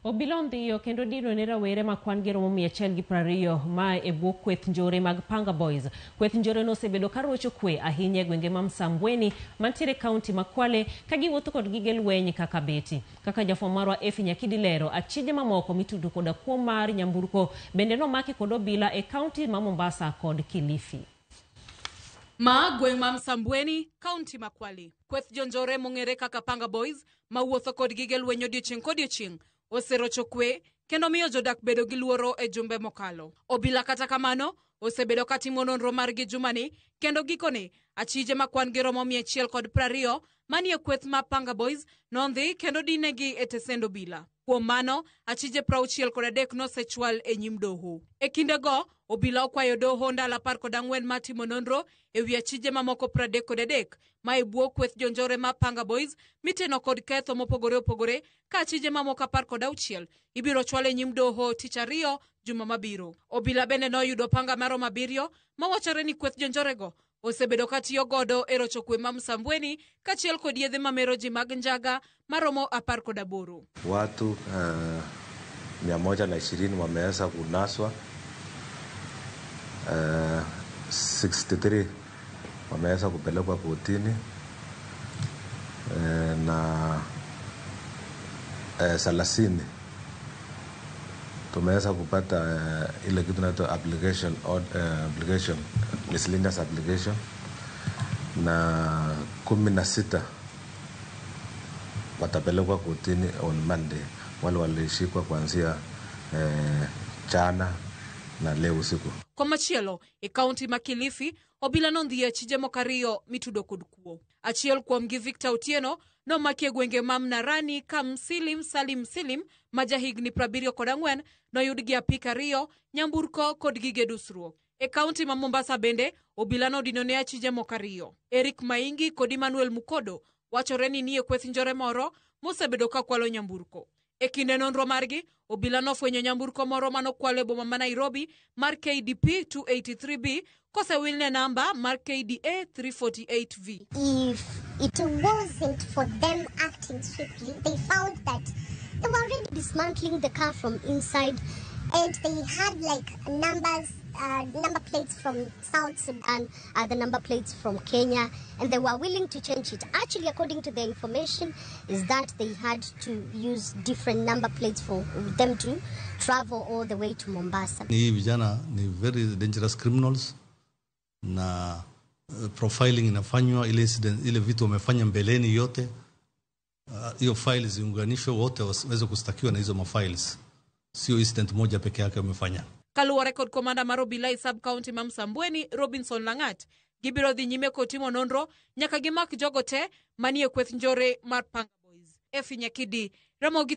Obila ondhiyo kendo dino ne rawere ma kwan gi romo 120 ma e bwo kweth njore mag Panga Boys. Kweth njore no osebedo ka rocho kwe ahinya e gwenge ma Msambweni mantiere kaunti ma Kwale ka giwuotho kod gige lweny kaka beti. Kaka jafwambo marwa Effie Nyakidi lero, achije mamoko mitudo koda kuo mar nyamburko bende nomaki kod obila e kaunti ma Mombasa kod Kilifi. Ma gweng' ma Msambweni, kaunti ma Kwale. Kweth jonjore mong'ere kaka Panga Boys mawuotho kod gige lweny odiochieng' kodiochieng' oserocho kwe kendo miyo jodak bedo gi luoro e jumbe mokalo. Obila kata kamano osebedo ka timo nonro margi jumani kendo gikone achije ma kwan gi romo 120 manie kweth ma Panga Boys nondhi kendo dinegi e tesend obila. Kuom mano, achije 63 nosechwal e nyim doho. E kindego, obila okwayo doho ndalo 14 mar timo nonro e wi achije mamoko 33 ma e bwo kweth jonjore ma Panga Boys miteno kod ketho mopogore opogore ka achije mamoko 16 ibiro chwal e nyim doho tich ariyo juma mabiro. Obila bende noyudo panga maromo 7 mawachore ni kweth jonjorego osebedo ka tiyo godo e rocho kwe ma Msambweni kaachiel kod yedhe mamero ji mag njaga maromo 18. Watu 120 wameweza kunaswa, 63 wameweza kupelekwa kotini, na 30 tumeweza kupata ile kitu inaitwa application, miscellaneous application, na 16 watapelekwa kotini on Monday, wale walishikwa kuanzia jana na leo usiku. Komachielo, e kaunti ma Kilifi, obila nondhiyo achije moko ariyo mitudo kod kuo. Achiel kuomgi Victor Otieno nomaki e gwenge ma Mnarani ka Msilim Salim Silim ma jahigni 74 noyud gi apiko ariyo, nyamburko kod gige dusruok. E kaunti ma Mombasa bende, obila nodino ne achije moko ariyo. Eric Maingi kod Emmanuel Mukodo wachore ni nie kweth njore moro mosebedo ka kwalo nyamburko. E kinde nonro margi, obila nofwenyo nyamburko moro manokwal e boma ma Nairobi mar KDP 283B kosewilne namba mar KDA 348V. If it wasn't for them acting swiftly, they found that they were already dismantling the car from inside and they had like numbers, number plates from South Sudan, the number plates from Kenya, and they were willing to change it. Actually, according to the information, is that they had to use different number plates for them to travel all the way to Mombasa. Hii vijana ni very dangerous criminals na profiling inafanywa, ile incident, ile vitu wamefanya mbeleni yote, hiyo files ziunganishwe, wote waweze kustakiwa na hizo mafiles, sio incident moja peke yake wamefanya. Kaluwore kod komanda mar obila e sub county ma Msambweni, Robinson Langat, gibiro dhi nyime kod timo nonro nyaka gimak jogo te manie kweth njore mar Panga Boys. Effie Nyakidi, Ramogi.